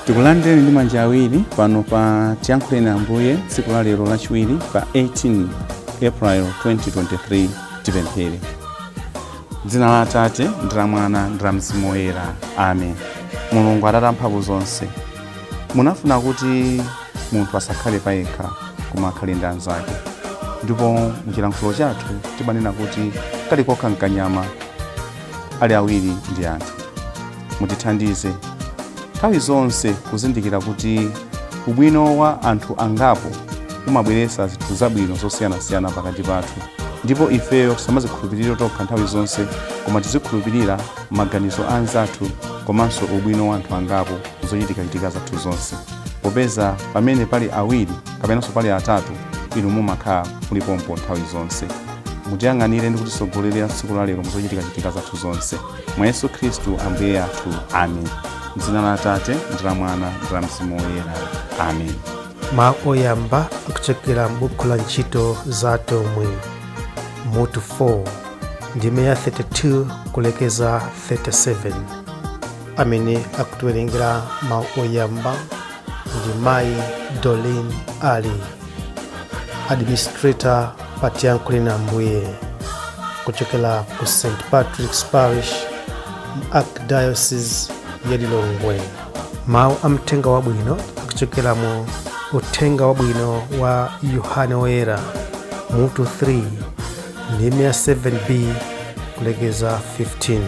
Tikulandireni ndi manja awiri pano pa Tiyankhuleni Ambuye tsiku la lero Lachiwiri pa 18 April 2023. Tipemphere. Dzina la Atate ndi la Mwana ndi la Mzimu Woyera. Amen. Mulungu Atate amphamvu zonse, munafuna kuti munthu asakhale payekha koma akhale ndi anzake, ndipo muchilankhulo chathu timanena kuti kali kokha nkanyama, ali awiri ndi anthu. Mutithandize nthawi zonse kuzindikira kuti ubwino wa anthu angapo umabweretsa zinthu zabwino zosiyanasiyana pakati pathu, ndipo ifeyo tisamazikhulupirire tokha nthawi zonse, koma tizikhulupirira maganizo a anzathu komanso ubwino wa anthu angapo zochitikachitika zathu zonse, popeza pamene pali awiri kapenanso pali atatu, inu mumakhala mulipompo nthawi zonse. Mutiyang'anire ndi kutisogolera tsiku la lero muzochitikachitika zathu zonse, mwa Yesu Khristu Ambuye athu. Amen. M'dzina la Atate ndi la Mwana ndi la Mzimu Woyera. Amen. Mawu oyamba akuchokera m'buku la Ntchito za Atumwi, mutu 4, ndime ya 32 kulekeza 37. Amene akutiwerengera mawu oyamba ndi Mayi Dolin Ali, administrator pa Tiyankhuleni Ambuye, kuchokera ku St Patrick's Parish mu Archdiocese ya Lilongwe. Mawu a mthenga wabwino akuchokera mu Uthenga Wabwino wa Yohane Woyera, mutu 3, ndime ya 7b kulekeza 15.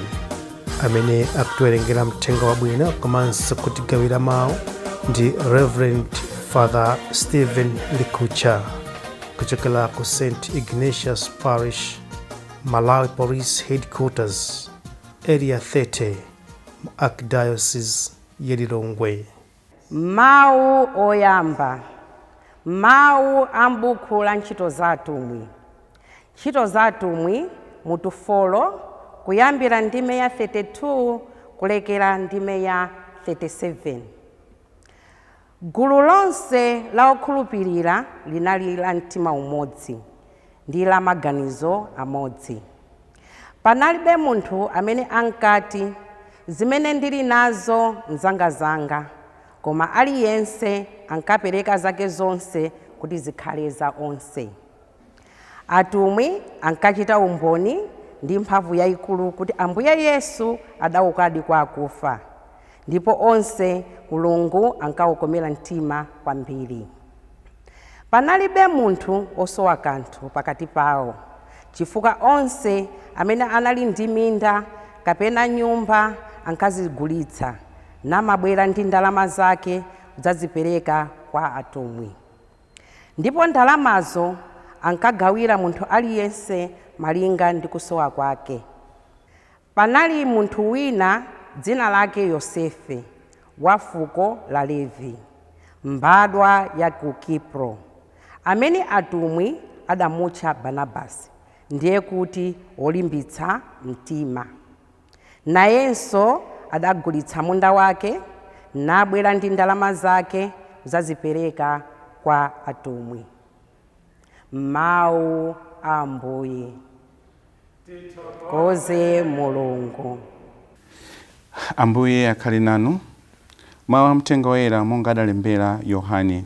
Amene akutiwerengera mthenga wabwino komanso kutigawira mawu ndi Reverend Father Stephen Likucha, kuchokera ku St Ignatius Parish, Malawi Police Headquarters, Area 30, mu Archdiocese ya Lilongwe. Mawu oyamba. Mawu a m'buku la Ntchito za Atumwi. Ntchito za Atumwi, mutu 4, kuyambira ndime ya 32 kulekera ndime ya 37. Gulu lonse la okhulupirira linali la mtima umodzi ndi la maganizo amodzi. Panalibe munthu amene ankati, Zimene ndili nazo nzangazanga, koma aliyense ankapereka zake zonse kuti zikhale za onse. Atumwi ankachita umboni ndi mphamvu yaikulu kuti Ambuye Yesu adaukadi kwa akufa, ndipo onse Mulungu ankawakomera mtima kwambiri. Panalibe munthu wosowa kanthu pakati pawo, chifukwa onse amene anali ndi minda kapena nyumba ankazigulitsa, namabwera ndi ndalama zake kudzazipereka kwa atumwi. Ndipo ndalamazo ankagawira munthu aliyense malinga ndi kusowa kwake. Panali munthu wina dzina lake Yosefe, wa fuko la Levi, mbadwa ya ku Kipro, amene atumwi adamutcha Barnabasi, ndiye kuti Wolimbitsa mtima. Nayenso adagulitsa munda wake, nabwera ndi ndalama zake kudzazipereka kwa atumwi. Mawu a Ambuye. Tithokoze Mulungu. Ambuye akhale nanu. Mawu a Mthenga Woyera monga adalembera Yohane.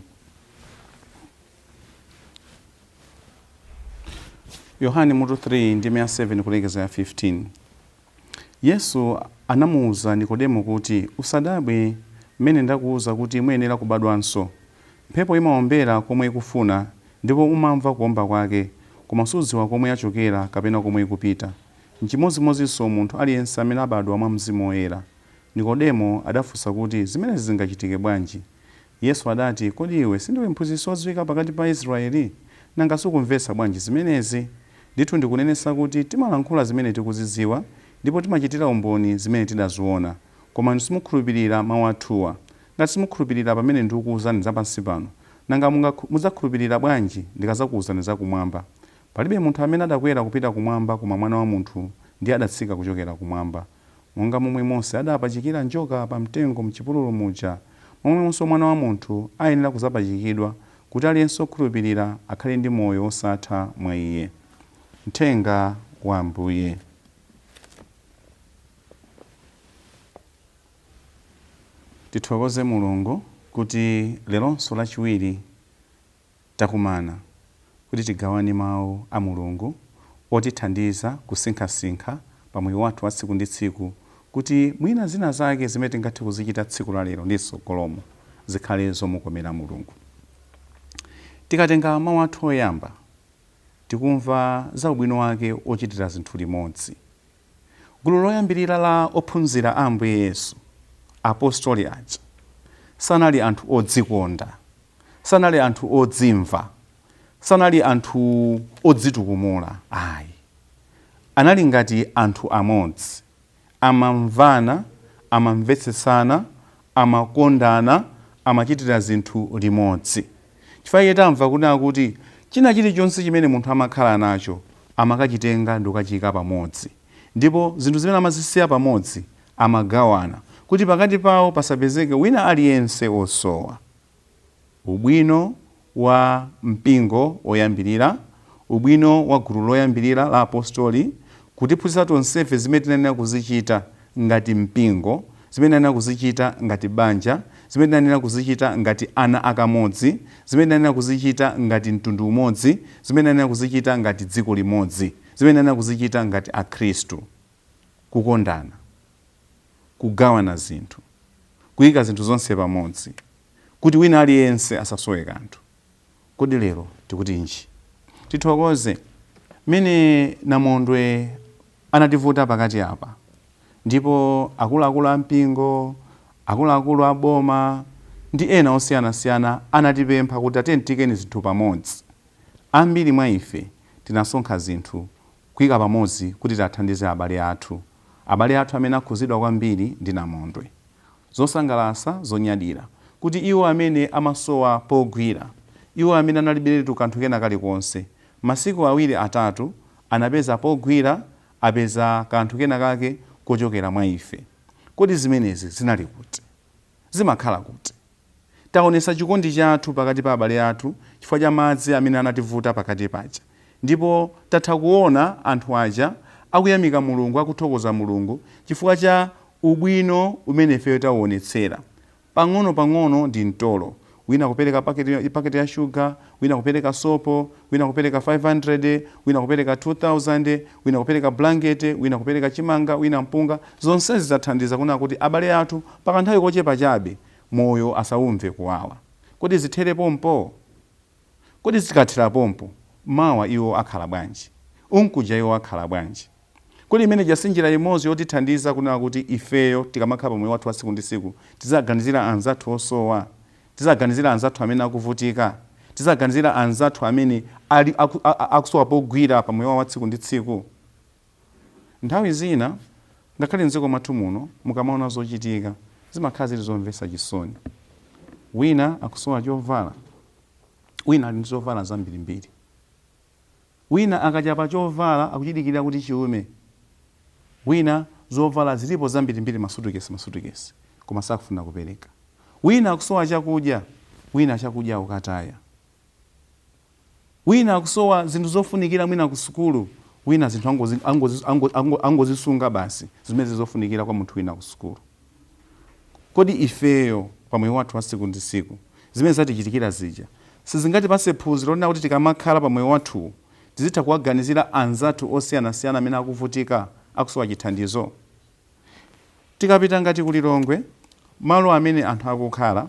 Yohane mutu 3 ndime ya 7 kulekeza ya 15. Yesu anamuwuza Nikodemo kuti, Usadabwe mmene ndakuwuza kuti muyenera kubadwanso. Mphepo imawombera komwe ikufuna ndipo umamva kuwomba kwake, koma sudziwa komwe yachokera kapena komwe ikupita. N'chimodzimodzinso munthu aliyense amene abadwa mwa Mzimu Woyera. Nikodemo adafunsa kuti, Zimenezi zingachitike bwanji? Yesu adati, Kodi iwe sindiwe mphunzitsi wodziwika pakati pa Aisraele? Nanga sukumvetsa bwanji zimenezi? Ndithu ndikunenetsa kuti timalankhula zimene tikuzidziwa, ndipo timachitira umboni zimene tidaziwona. Koma inu simukhulupirira mau athuwa. Ngati simukhulupirira pamene ndikukuuzani za pansi pano, nanga mudzakhulupirira bwanji ndikadzakuuzani za kumwamba? Palibe munthu amene adakwera kupita kumwamba koma Mwana wa Munthu ndiye adatsika kuchokera kumwamba. Monga momwe Mose adapachikira njoka pa mtengo m'chipululu muja, momwemonso Mwana wa Munthu ayenera kudzapachikidwa, kuti aliyense wokhulupirira akhale ndi moyo wosatha mwa Iye. Mthenga wa Ambuye. Tithokoze Mulungu kuti leronso Lachiwiri takumana kuti tigawane mawu a Mulungu otithandiza kusinkhasinkha pa moyo wathu wa tsiku ndi tsiku kuti mwina zina zake zimene tingathe kuzichita tsiku la lero ndi mtsogolomo zikhale zomukomera Mulungu. Tikatenga mawu athu oyamba, tikumva za ubwino wake ochitira zinthu limodzi. Gulu loyambirira la ophunzira a Ambuye Yesu, apostoli aja, sanali anthu odzikonda, sanali anthu odzimva, sanali anthu odzitukumula ayi. Anali ngati anthu amodzi. Amamvana, amamvetsetsana, amakondana, amachitira zinthu limodzi. Chifukwa chake tamva kunena kuti china chilichonse chimene munthu amakhala nacho amakachitenga ndikukachiyika pamodzi. Ndipo zinthu zimene amazisiya pamodzi amagawana kuti pakati pawo pasapezeke wina aliyense osowa. Ubwino wa mpingo woyambirira, ubwino wa gulu loyambirira la apostoli, kutiphunzitsa tonsefe zimene tinayenera kuzichita ngati mpingo, zimene tinayenera kuzichita ngati banja, zimene tinayenera kuzichita ngati ana akamodzi, zimene tinayenera kuzichita ngati mtundu umodzi, zimene tinayenera kuzichita ngati dziko limodzi, zimene tinayenera kuzichita ngati Akhristu. Kukondana, kugawana zinthu, kuyika zinthu zonse pamodzi, kuti wina aliyense asasowe kanthu. Kodi lero tikutinji? Tithokoze mmene namondwe anativuta pakati apa ndipo akuluakulu a mpingo, akuluakulu a boma ndi ena osiyanasiyana anatipempha kuti tatiyeni tiikeni zinthu pamodzi. Ambiri mwa ife tinasonkha zinthu kuika pamodzi kuti tiathandize abale athu, abale athu amene akhuzidwa kwambiri ndi namondwe. Zosangalasa, zonyadira, kuti iwo amene amasowa pogwira, iwo amene analibiretu kanthu kena kalikonse, masiku awiri atatu anapeza pogwira, apeza kanthu kena kake kochokera mwa ife. Kodi zimenezi zinali kuti? Zimakhala kuti? Taonetsa chikondi chathu pakati pa abale athu chifukwa cha madzi amene anativuta pakati paja. Ndipo tatha kuona anthu aja akuyamika Mulungu, akuthokoza Mulungu chifukwa cha ubwino umene ifeyo tauonetsera. Pang'onopang'ono ndi mtolo. Wina kupereka paketi, paketi ya shuga, wina kupereka sopo, wina kupereka 500, wina kupereka 2000, wina kupereka blanket, wina kupereka chimanga, wina mpunga. Zonsezi zathandiza kunena kuti abale athu pakanthawi kochepa chabe moyo asaumve kuwawa. Kodi zithere pompo? Kodi zikathera pompo, mawa iwo akhala bwanji? Unkuja iwo akhala bwanji? Kodi imeneja si njira imodzi yotithandiza kunena kuti ifeyo tikamakhala pa moyo wathu wa tsiku ndi tsiku tiziaganizira anzathu osowa, tiziaganizira anzathu amene akuvutika, tiziaganizira anzathu amene ali aku, akusowa pogwira pa moyo wawo wa tsiku ndi tsiku? Nthawi zina, ngakhale m'dziko mwathu muno, mukamaona zochitika, zimakhala zili zomvetsa chisoni. Wina akusowa chovala, wina ali ndi zovala zambirimbiri. Wina akachapa chovala akuchidikirira kuti chiume. Wina zovala zilipo zambirimbiri masutukesi masutukesi, koma sakufuna kupereka. Wina akusowa chakudya, wina chakudya akukataya. Wina akusowa zinthu zofunikira mwina ku sukulu, wina zinthu angozisunga basi zimene zili zofunikira kwa munthu wina ku sukulu. Kodi ifeyo pa moyo wathu wa tsiku ndi tsiku zimene zatichitikira zija sizingatipatse phunziro lonena kuti tikamakhala pa moyo wathuwu tizitha kuwaganizira anzathu osiyanasiyana amene akuvutika, akusowa chithandizo? Tikapita ngati ku Lilongwe, malo amene anthu akukhala,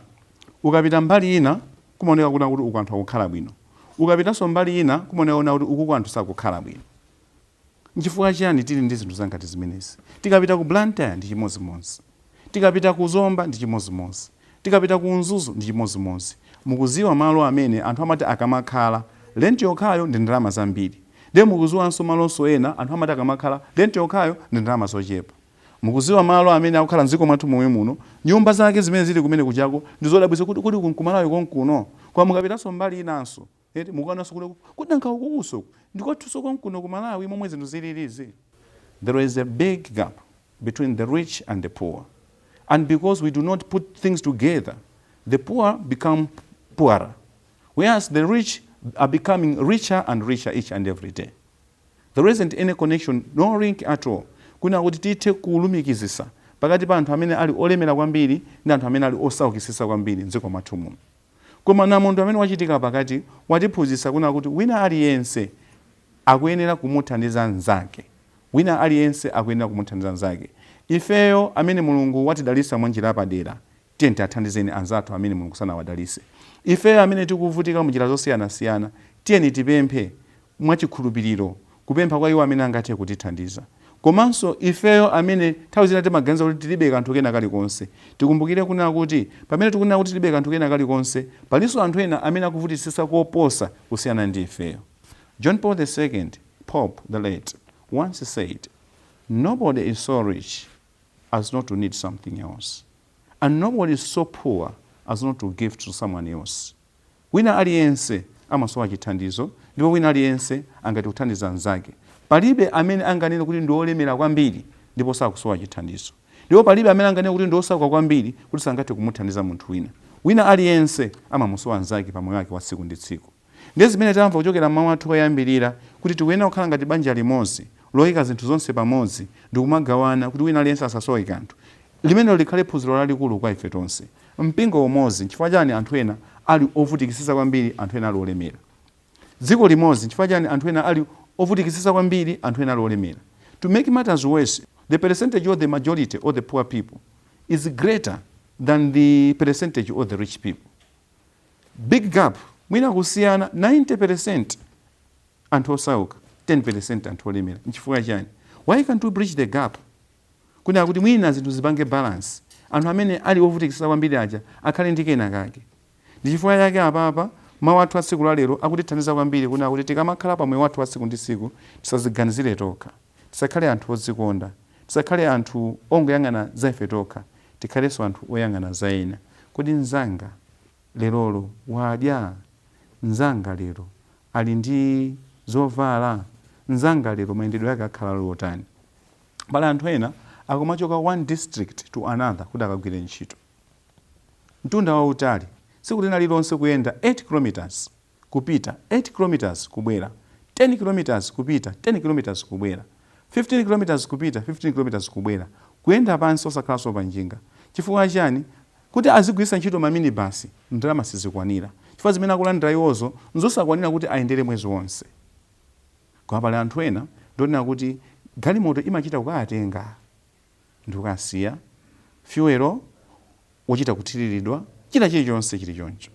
ukapita mbali ina kumaoneka kunena kuti uku anthu akukhala bwino. Ukapitanso mbali ina kumaoneka kunena kuti ukuku anthu sakukhala bwino. Nchifukwa chiyani tili ndi zinthu zangati zimenezi? Tikapita ku Blantyre ndi chimodzimodzi. Tikapita ku Zomba ndi chimodzimodzi. Tikapita ku Mzuzu ndi chimodzimodzi. Mukudziwa malo amene anthu amati akamakhala, rent yokhayo ndi ndalama zambiri. Ndiye mukudziwanso malonso ena anthu amati akamakhala, rent yokhayo ndi ndalama zochepa. Mukudziwa malo amene akukhala m'dziko mwathu momwe muno, nyumba zake zimene zili kumene kujako ndi zodabwitsa kuti kodi uku n'ku Malawi konkuno? Koma mukapitanso mbali inanso, eti, mukuonanso kuti kodi nanga ukukunso uku ndi kwathunso konkuno ku Malawi momwe zinthu zililizi? There is a big gap between the rich and the poor and because we do not put things together, the poor become poorer whereas the rich are becoming richer and richer each and every day. There isn't any connection, no link at all, kunena kuti tithe kulumikizisa. pakati pa anthu amene ali olemera kwambiri ndi anthu amene ali osaukitsitsa kwambiri mdziko mwathu muno. Koma namondwe amene wachitika pakati watiphunzitsa kunena kuti wina aliyense akuyenera kumuthandiza mnzake. Wina aliyense akuyenera kumuthandiza mnzake. Ifeyo amene Mulungu watidalitsa mwa njira yapadera, tiyeni tiathandizeni anzathu amene Mulungu sanawadalitse. Ifeyo amene tikuvutika munjira zosiyanasiyana, tiyeni tipemphe mwachikhulupiriro, kupempha kwa iwo amene angathe kutithandiza. Komanso ifeyo amene nthawi zina timaganiza kuti tilibe kanthu kena kalikonse, tikumbukire kunena kuti pamene tikunena kuti tilibe kanthu kena kalikonse, palinso anthu ena amene akuvutitsitsa koposa kusiyana ndi ifeyo. John Paul II, Pope the late, once said, "Nobody is so rich as not to need something else, and nobody is so poor as not to give to someone else." Wina aliyense amasowa chithandizo ndipo wina aliyense angathe kuthandiza mnzake. Palibe amene anganene kuti ndi wolemera kwambiri ndipo sakusowa chithandizo. Ndipo palibe amene anganene kuti ndi wosauka kwambiri kuti sangathe kumuthandiza munthu wina. Wina aliyense amamusowa mnzake pa moyo wake wa tsiku ndi tsiku. Ndiye zimene tamva kuchokera m'mawu athu oyambirira kuti tikuyenera kukhala ngati banja limodzi loyika zinthu zonse pamodzi ndi kumagawana kuti wina aliyense asasowe kanthu. Limenelo likhale phunziro lalikulu kwa ife tonse. Mpingo umodzi, nchifukwa chani anthu ena ali ovutikitsitsa kwambiri, anthu ena ali olemera? Dziko limodzi, nchifukwa chani anthu ena ali ovutikitsitsa kwambiri, anthu ena ali olemera? To make matters worse, the percentage of the majority of the poor people is greater than the percentage of the rich people. Big gap, mwina kusiyana 90% anthu osauka, 10% anthu olemera. Nchifukwa chani? Why can't we bridge the gap? Kunena kuti mwina zinthu zipange balance, anthu amene ali ovutikitsitsa kwambiri aja akhale ndi kena kake. Ndi chifukwa chake apapa mawu athu a tsiku la lero akutithandiza kwambiri kunena kuti tikamakhala pa moyo wathu wa tsiku ndi tsiku tisadziganizire tokha, tisakhale anthu odzikonda, tisakhale anthu ongoyang'ana za ife tokha, tikhalenso anthu oyang'ana za ena. Kodi mnzanga lerolo wadya? Mnzanga lero ali ndi zovala? Mnzanga lero mayendedwe ake akhala ali otani? Pali anthu ena akumachoka one district to another kuti akagwire ntchito. Mtunda wautali, tsiku lina lililonse kuyenda 8 kilometers kupita, 8 kilometers kubwera, 10 kilometers kupita, 10 kilometers kubwera, 15 kilometers kupita, 15 kilometers kubwera, kuyenda pansi osakhalanso pa njinga. Chifukwa chani? Kuti azigwiritsa ntchito ma minibus ndalama sizikwanira. Chifukwa zimene akulandira iwozo nzosakwanira kuti ayendere mwezi wonse. Koma pali anthu ena ndionena kuti galimoto imachita kukawatenga ndikukasiya, fuel wochita kuthiriridwa, china chilichonse chili choncho.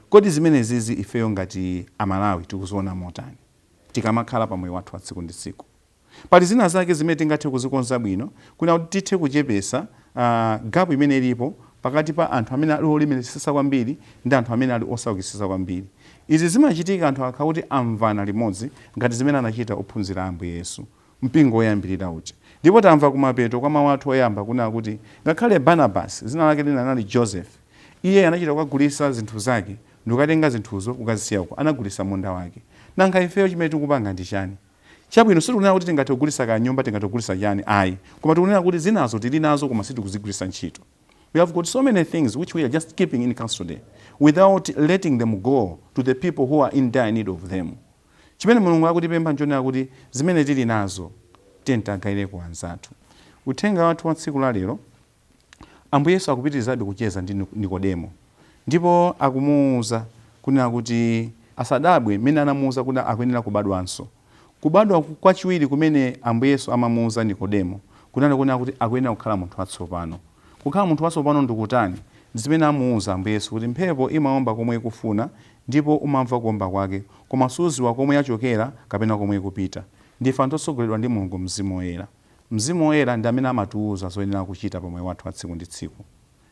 Kodi zimenezizi ifeyo ngati Amalawi tikuziona motani tikamakhala pa moyo wathu wa tsiku ndi tsiku? Pali zina zake zimene tingathe kuzikonza bwino kunena kuti tithe kuchepesa gap imene ilipo pakati pa anthu amene ali olemeretsetsa kwambiri ndi anthu amene ali osaukitsitsa kwambiri. Izi zimachitika anthu akakhala kuti amvana limodzi ngati zimene anachita ophunzira a Ambuye Yesu, mpingo woyambirira uja. Ndipo tamva kumapeto kwa mawu athu oyamba kunena kuti ngakhale Barnabas, dzina lake lina linali Joseph, iye anachita kukagulitsa zinthu zake ndikukatenga zinthuzo kukazisiya uko, anagulitsa munda wake. Nanga ifeyo chimene tikupanga ndi chani? Chabwino, sitikunena kuti tingathe kugulitsa kaya nyumba, tingathe kugulitsa chani, ayi. Koma tikunena kuti zinazo tili nazo koma sitikuzigwiritsa ntchito. We have got so many things which we are just keeping in custody without letting them go to the people who are in dire need of them. Chimene Mulungu akutipempha nchonena kuti zimene tili nazo tiyeni tiagawireko anzathu. Uthenga wathu wa tsiku la lero, Ambuye Yesu akupitirizabe kucheza ndi Nikodemo ndipo akumuuza kunena kuti asadabwe mmene anamuuza kuti akuyenera kubadwanso. Kubadwa kwachiwiri kumene Ambuye Yesu amamuuza Nikodemo kunali kunena kuti akuyenera kukhala munthu watsopano. Kukhala munthu watsopano ndi kutani? Ndi zimene amuuza Ambuye Yesu kuti mphepo imaomba komwe ikufuna ndipo umamva kuomba kwake, koma sudziwa komwe yachokera kapena komwe ikupita. Ndife anthu otsogoleredwa ndi Mulungu Mzimu Woyera. Mzimu Woyera ndi amene amatiuza zoyenera kuchita pa moyo wathu wa tsiku ndi tsiku.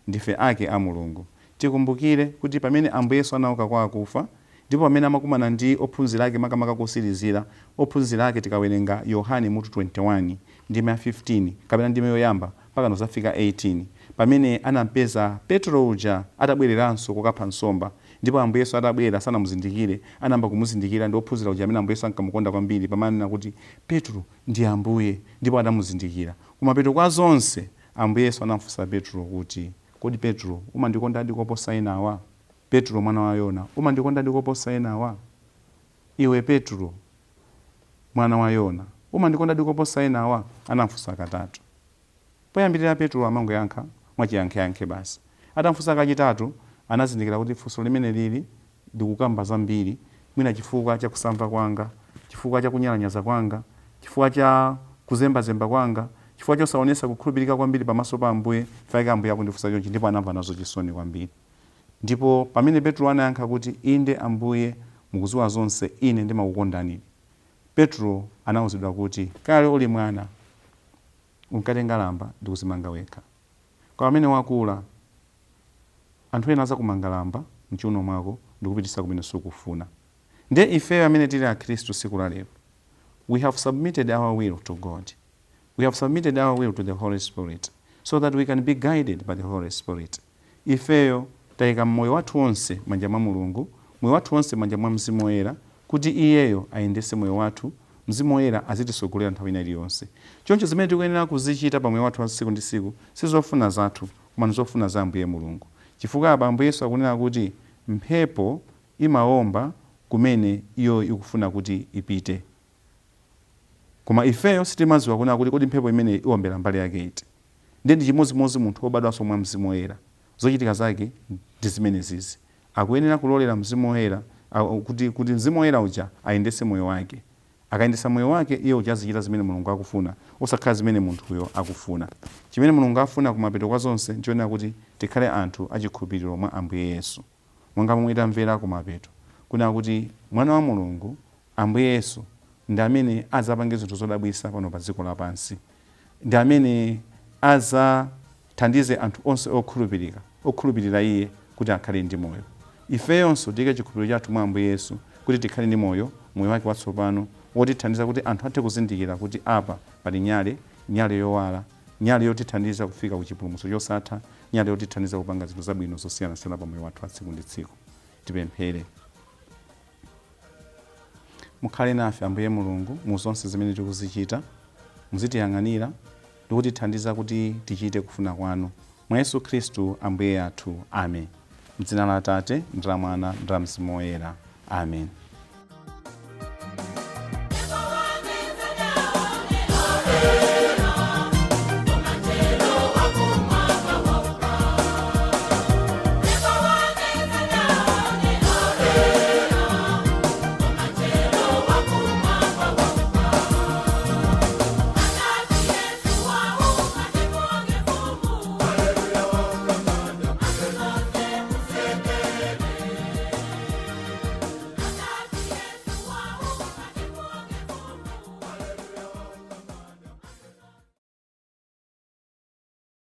Ndife ake a Mulungu. Tikumbukire kuti pamene Ambuye Yesu anauka kwa akufa, ndipo pamene amakumana ndi ophunzira ake makamaka kotsirizira, ophunzira ake tikawerenga Yohane mutu 21 ndime ya 15 kapena ndime yoyamba mpaka kuzafika 18, pamene anampeza Petro uja atabwereranso kukapha nsomba, ndipo Ambuye Yesu atabwera sanamuzindikire, anayamba kumuzindikira ndi ophunzira uja amene Ambuye Yesu ankamukonda kwambiri pamene ananena kuti Petro ndi Ambuye, ndipo anamuzindikira. Kumapeto kwa zonse, Ambuye Yesu anamufunsa Petro kuti, Kodi Petro, umandikondadi koposa enawa? Petro mwana wa Yona, umandikondadi koposa enawa? Iwe Petro, mwana wa Yona, umandikondadi koposa enawa? Anamufunsa katatu. Poyambirira Petro amangoyankha mwachiyankheyankhe basi. Atamfunsa kachitatu, anazindikira kuti funso limene lili likukamba zambiri, mwina chifukwa cha kusamva kwanga, chifukwa cha kunyalanyaza kwanga, chifukwa cha kuzembazemba kwanga, chifukwa chosaonetsa kukhulupirika kwambiri pamaso pa Ambuye, chifukwa chake Ambuye akundifunsa chonchi, ndipo anamva nazo chisoni kwambiri. Ndipo pamene Petro anayankha kuti, Inde Ambuye, mukudziwa zonse, ine ndimakukondanidi. Petro anauzidwa kuti, Kale uli mwana, unkatenga lamba ndi kuzimanga wekha. Koma pamene wakula, anthu ena azakumanga lamba mchiuno mwako ndikupitisa kumene sukufuna. Ndiye ifeyo amene tili akhristu tsiku la lero, we have submitted our will to God. We have submitted our will to the Holy Spirit so that we can be guided by the Holy Spirit. Ifeyo tayika moyo wathu wonse manja mwa Mulungu, moyo wathu wonse manja mwa Mzimu Woyera, kuti Iyeyo ayendetse moyo wathu, Mzimu Woyera azitisogolera nthawi ina iliyonse. Choncho zimene tikuyenera kuzichita pa moyo wathu wa tsiku ndi tsiku sizofuna zathu, koma ndizofuna za Ambuye Mulungu. Chifukwa apa Ambuye Yesu akunena kuti mphepo imawomba kumene iyo ikufuna kuti ipite. Koma ifeyo sitimadziwa kunena kuti kodi mphepo imeneyi iwombera mbali yake iti. Ndiye ndi chimodzimodzi munthu wobadwanso mwa Mzimu Woyera. Zochitika zake ndi zimenezizi. Akuyenera kulolera Mzimu Woyera kuti, kuti Mzimu Woyera uja ayendetse moyo wake. Akayendetsa moyo wake, iye uja azichita zimene Mulungu akufuna, osakhala zimene munthuyo akufuna. Chimene Mulungu afuna kumapeto kwa zonse nchonena kuti tikhale anthu achikhulupiriro mwa Ambuye Yesu. Monga momwe tamvera kumapeto, kunena kuti Mwana wa Mulungu, Ambuye Yesu, ndi amene adzapange zinthu zodabwitsa pano pa dziko lapansi. Ndi amene adzathandize anthu onse okhulupirika, okhulupirira Iye kuti akhale ndi moyo. Ifeyonso tiike chikhulupiriro chathu mwa Ambuye Yesu kuti tikhale ndi moyo, moyo wake watsopano, wotithandiza kuti anthu athe kuzindikira kuti apa pali nyale, nyale yowala, nyale yotithandiza kufika ku chipulumutso chosatha, nyale yotithandiza kupanga zinthu zabwino zosiyanasiyana pa moyo wathu wa tsiku ndi tsiku. Tipemphere. Mukhale nafe, Ambuye Mulungu, mu zonse zimene tikuzichita. Muzitiyang'anira ndi kutithandiza kuti tichite kufuna kwanu. Mwa Yesu Khristu Ambuye athu. Amen. M'dzina la Atate, ndi la Mwana, ndi la Mzimu Woyera. Amen.